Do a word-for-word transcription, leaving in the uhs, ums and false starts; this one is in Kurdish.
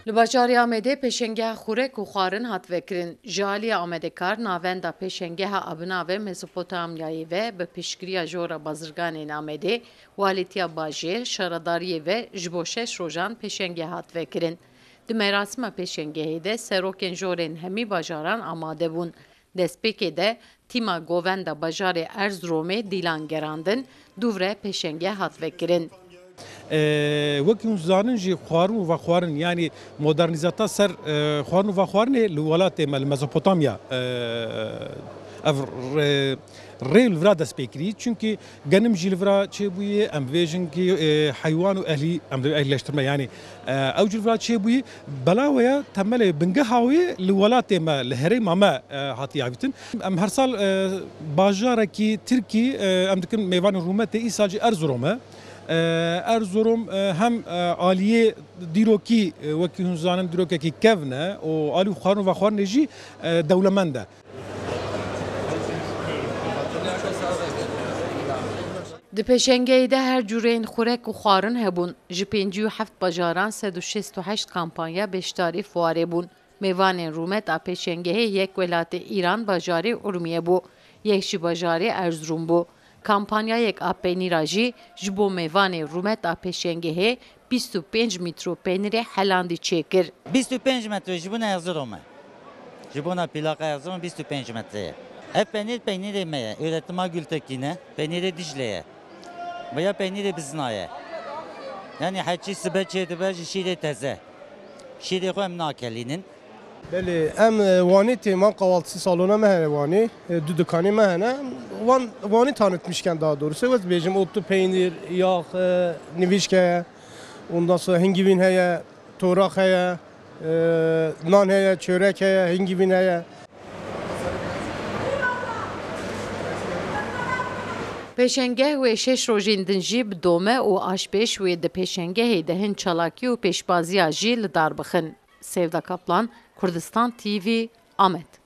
Li bajarê Amedê pêşengeha xurek û xwarin hat vekirin. Ji aliyê Amedekar, navenda pêşengeha Abinavê Mezopotamyayê ve bi piştgiriya Jora Bazirganên Amedê, Walîtiya Bajêr, Şaredariyê ve ji bo şeş rojan pêşenge hat vekirin. Di merasima pêşengehê de serokên jorên hemî bajaran amade bûn. Destpêkê de tîma govenda bajarê Erziromê dîlan gerandin, dûv re pêşenge hat vekirin. Ee, wekî hûn zanin jî xwarin û vexwarin, yanî modernîzata ser, e, xwarin û vexwarinê li welatê me, li Mezopotamya, e, ev rê, rê li vira dest pê kirî. Çunkî genim jî li vira çêbûyê, em bêjin kî, e, heywan û ehlî, em dibê ehlîleştirme, yanî, e, ew jî li vira çêbûyê. Belaweya temelê bingeha wê li welatê me, li herêma me, e, hatiye avîtin. Em her sal, e, bajarekî Tirkî, e, em dikin mêvanê rûmetê, îsal jî Erzurom e. E, Erzurom, e, hem, e, aliyê dîrokî, e, wekî hûn zanin dîrokekî kevn e û alî xwarin û vexwarinê jî, e, dewlemend e. Di pêşengeyê de her cûreyên xurek û xwarin hebûn. Ji pêncî û heft bajaran sed û şêst û heşt kampanya beşdarî fuarê bûn. Mêvanên rûmet a pêşengehê yek welatê Îran, bajarê Urmiye bû, yek jî bajarê Erzurum bû. Kampanyayek a penîra jî ji bo mêvanê rûmet a pêşengehê bîst û pênc mîtro penîrê helandî çêkir. Bîst û pênc metre ji bona Erzurum e. Ji bona plaka Erzurum bîst û pênc metre ye. Ev penîr penîrê me ye. Üretima Gültekin e. Penîrê Dicle ye. Veya penîrê bizna ye. Yanî heçî sibe çêdibe ji şîrê teze. Şîrê xwe em nakelînin. Belê, em, e, Wanê tê, man kahvaltısı salona me hene Wanê, e, du dikanê me hene. Wan, Wanê tanıtmışken daha doğrusu, ez bêjim, otlu peynir, yağ, e, nivîşke, ondan sonra hingivîn heye, toraq heye, e, nan heye, çörek heye, hingivîn heye. Pêşengeh wê şeş rojên din jî bi dome û aşpêş wê di pêşengehê de hin çalakî û pêşbaziya jî li dar bixin. Sevda Kaplan, Kurdistan T V, Amed.